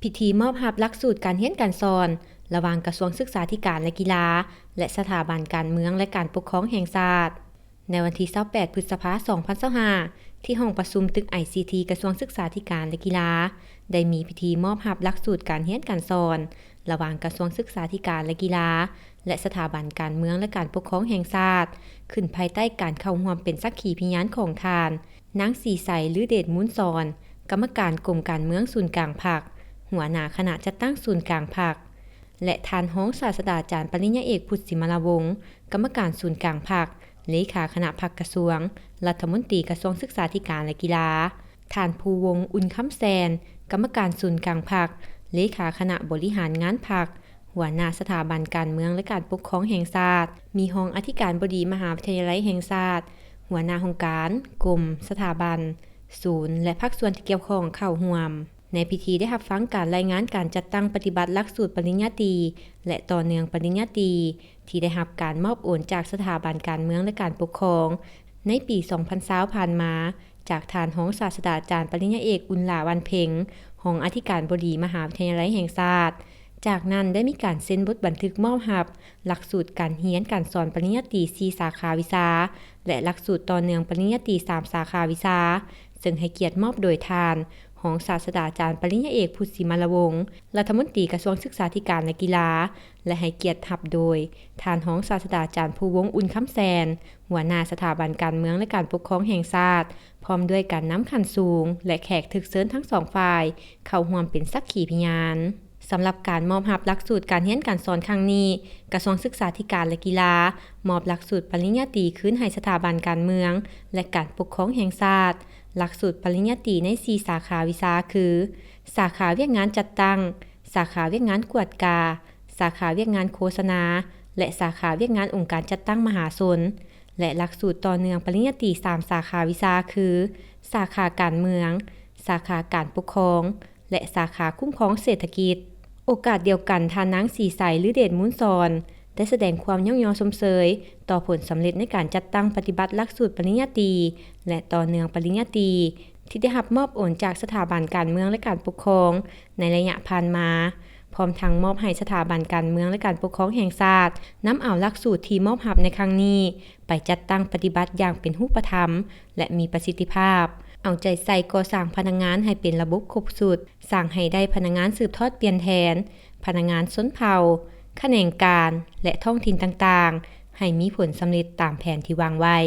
ພິທີມອບຮັບຫຼັກສູດການຮຽນການສອນ ລະຫວ່າງກະຊວງສຶກສາທິການ ແລະ ກິລາ ແລະ ສະຖາບັນການເມືອງ ແລະ ການປົກຄອງແຫ່ງຊາດ ໃນວັນທີຊາວແປດ ພຶດສະພາ ສອງພັນຊາວຫ້າ ທີ່ຫ້ອງປະຊຸມຕຶກ ໄອຊີທີ ກະຊວງສຶກສາທິການ ແລະ ກິລາ ໄດ້ມີພິທີມອບຮັບຫຼັກສູດການຮຽນການສອນ ລະຫວ່າງກະຊວງສຶກສາທິການ ແລະ ກິລາ ແລະ ສະຖາບັນການເມືອງ ແລະ ການປົກຄອງແຫ່ງຊາດ ຂຶ້ນພາຍໃຕ້ການເຂົ້າຮ່ວມເປັນສັກຂີພະຍານຂອງທ່ານ ນາງ ສີໄຊ ລືເດດມູນສອນ ກຳມະການກົມການເມືອງສູນກາງພັກ, ຫົວໜ້າຄະນະຈັດຕັ້ງສູນກາງພັກ ແລະ ທ່ານຮອງສາດສະດາຈານປະລິນຍາເອກ ພຸດ ສີມາລາວົງ ກຳມະການສູນກາງພັກ, ເລຂາຄະນະພັກກະຊວງ, ລັດຖະມົນຕີກະຊວງສຶກສາທິການ ແລະ ກິລາ, ທ່ານ ພູວົງ ອຸ່ນຄຳແຊນ ກຳມະການສູນກາງພັກ, ເລຂາຄະນະບໍລິຫານງານພັກ, ຫົວໜ້າສະຖາບັນການເມືອງ ແລະ ການປົກຄອງແຫ່ງຊາດ, ມີຮອງອະທິການບໍດີມະຫາວິທະຍາໄລແຫ່ງຊາດ, ຫົວໜ້າຫ້ອງການ, ກົມ, ສະຖາບັນ, ສູນ ແລະ ພາກສ່ວນທີ່ກ່ຽວຂ້ອງເຂົ້າຮ່ວມ. ໃນພິທີໄດ້ຮັບຟັງການລາຍງານການຈັດຕັ້ງປະຕິບັດຫຼັກສູດປະລິນຍາຕີ ແລະ ຕໍ່ເນື່ອງປະລິນຍາຕີ ທີ່ໄດ້ຮັບການມອບໂອນຈາກສະຖາບັນການເມືອງ ແລະ ການປົກຄອງ ໃນປີສອງພັນຊາວຜ່ານມາ ຈາກທ່ານຮອງສາດສະດາຈານປະລິນຍາເອກ ອຸ່ນຫຼ້າ ວັນເພັງ ຮອງອະທິການບໍດີມະຫາວິທະຍາໄລແຫ່ງຊາດ. ຈາກນັ້ນໄດ້ມີການເຊັນບົດບັນທຶກມອບຮັບຫຼັກສູດການຮຽນການສອນປະລິນຍາຕີສີ່ສາຂາວິຊາ ແລະ ຫຼັກສູດຕໍ່ເນື່ອງປະລິນຍາຕີສາມສາຂາວິຊາ, ເຊິ່ງໃຫ້ກຽດມອບໂດຍທ່ານ ຮອງສາດສະດາຈານປະລິນຍາເອກ ພຸດ ສີມາລາວົງ ລັດຖະມົນຕີກະຊວງສຶກສາທິການ ແລະ ກິລາ ແລະ ໃຫ້ກຽດຮັບໂດຍທ່ານຮອງສາດສະດາຈານ ພູວົງ ອຸ່ນຄຳແຊນ ຫົວໜ້າສະຖາບັນການເມືອງ ແລະ ການປົກຄອງແຫ່ງຊາດ ພ້ອມດ້ວຍການນຳຂັ້ນສູງ ແລະ ແຂກຖືກເຊີນທັງສອງຝ່າຍເຂົ້າຮ່ວມເປັນສັກຂີພະຍານ. ສຳລັບການມອບຮັບຫຼັກສູດການຮຽນການສອນຄັ້ງນີ້, ກະຊວງສຶກສາທິການ ແລະ ກິລາ ມອບຫຼັກສູດປະລິນຍາຕີຄືນໃຫ້ສະຖາບັນການເມືອງ ແລະ ການປົກຄອງແຫ່ງຊາດ. ຫຼັກສູດປະລິນຍາຕີໃນສີ່ສາຂາວິຊາຄື ສາຂາວຽກງານຈັດຕັ້ງ, ສາຂາວຽກງານກວດກາ, ສາຂາວຽກງານໂຄສະນາ ແລະ ສາຂາວຽກງານອົງການຈັດຕັ້ງມະຫາຊົນ ແລະ ຫຼັກສູດຕໍ່ເນື່ອງປະລິນຍາຕີສາມສາຂາວິຊາຄື ສາຂາການເມືອງ, ສາຂາການປົກຄອງ ແລະ ສາຂາຄຸ້ມຄອງເສດຖະກິດ. ໂອກາດດຽວກັນ, ທ່ານນາງ ສີໄຊ ລືເດດມູນສອນ ໄດ້ສະແດງຄວາມຍ້ອງຍໍຊົມເຊີຍຕໍ່ຜົນສຳເລັດໃນການຈັດຕັ້ງປະຕິບັດຫຼັກສູດປະລິນຍາຕີ ແລະ ຕໍ່ເນື່ອງປະລິນຍາຕີ ທີ່ໄດ້ຮັບມອບໂອນຈາກສະຖາບັນການເມືອງ ແລະ ການປົກຄອງໃນໄລຍະຜ່ານມາ, ພ້ອມທັງມອບໃຫ້ສະຖາບັນການເມືອງ ແລະ ການປົກຄອງແຫ່ງຊາດ ນຳເອົາຫຼັກສູດທີ່ມອບຮັບໃນຄັ້ງນີ້ ໄປຈັດຕັ້ງປະຕິບັດຢ່າງເປັນຮູບປະທຳ ແລະ ມີປະສິດທິພາບ, ເອົາໃຈໃສ່ກໍ່ສ້າງພະນັກງານໃຫ້ເປັນລະບົບຄົບຊຸດ, ສ້າງໃຫ້ໄດ້ພະນັກງານສືບທອດປ່ຽນແທນ, ພະນັກງານຊົນເຜົ່າ, ຂະແໜງການ ແລະ ທ້ອງຖິ່ນຕ່າງໆ ໃຫ້ມີຜົນສຳເລັດຕາມແຜນທີ່ວາງໄວ້.